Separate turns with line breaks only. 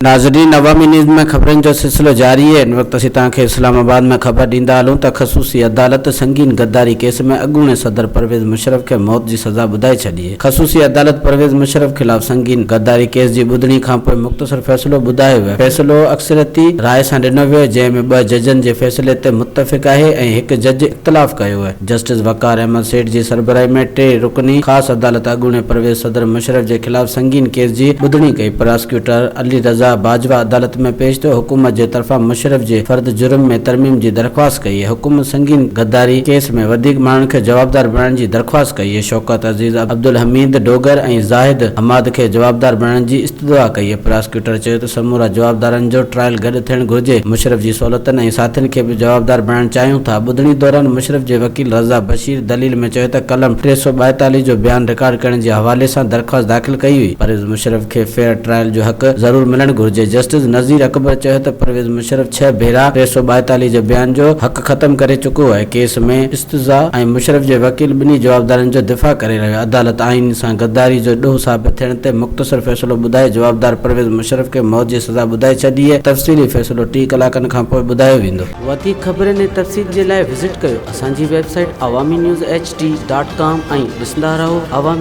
ناظرين عوامي نيوز ۾ خبرن جو سلسلو جاري آهي ان وقت اسين توهان کي اسلام آباد ۾ خبر ڏيندا هلون ته خصوصي عدالت سنگين غداري ڪيس ۾ اڳوڻي صدر پرويز مشرف کي موت جي سزا ٻڌائي ڇڏي آهي خصوصي عدالت پرويز مشرف خلاف سنگين غداري ڪيس جي ٻڌڻي کانپوء مختصر فيصلو ٻڌايو ويو فيصلو اڪثريتي راء سان ڏنو ويو جنهن ۾ ٻه ججن جي فيصلي تي متفق آهي ۽ هڪ جج اختلاف ڪيو آهي. جسٽس وقار احمد سيٺ جي سربراهي ۾ ٽي رڪني خاص عدالت اڳوڻي پرويز صدر مشرف جي خلاف سنگين ڪيس جي ٻڌڻي ڪئي. پراسڪيوٽر علي رضا باجوا عدالت ۾ پيش ٿيو، حڪومت جي طرفان مشرف جي فرد جرم ۾ ترميم جي درخواست ڪئي. حڪومت سنگين غداري ڪيس ۾ وڌيڪ ماڻهن کي جوابدار بڻائڻ جي درخواست ڪئي. شوڪت عزيز، عبدالحميد ڊوگر ۽ زاهد حماد کي جوابدار بڻائڻ جي استدعا ڪئي. پراسڪيوٽر چيو ته سمورا جوابدارن جو ٽرائل گڏ ٿيڻ گهرجي، مشرف جي سهولتن ۽ ساٿين کي به جوابدار بڻائڻ چاهيون ٿا. ٻڌڻي دوران مشرف جي وڪيل رضا بشير دليل ۾ چيو ته قلم 342 جو بيان رڪارڊ ڪرڻ جي حوالي سان درخواست داخل ڪئي هئي، پرويز مشرف کي فيئر ٽرائل جو حق ضرور ملڻ گهرجي. جسٽس نذير اڪبر چيو ته پرويز مشرف ڇهه ڀيرا 342 جي بيان جو حق ختم ڪري چڪو آهي، ڪيس ۾ استضاح ۽ مشرف جي وڪيل ٻنهي جوابدارن جو دفاع ڪري رهيو آهي، عدالت آئين سان غداري جو ڏوهه ثابت ٿيڻ تي مختصر فيصلو ٻڌائي جوابدار پرويز مشرف کي موت جي سزا ٻڌائي ڇڏي آهي، تفصيلي فيصلو ٽي ڪلاڪن کانپوء ٻڌايو ويندو. وڌيڪ خبرن ۽ تفصيل جي لاء وزٽ ڪيو اسان جي website Awami news H D dot com ۽ ڏسندا رهو عوامي.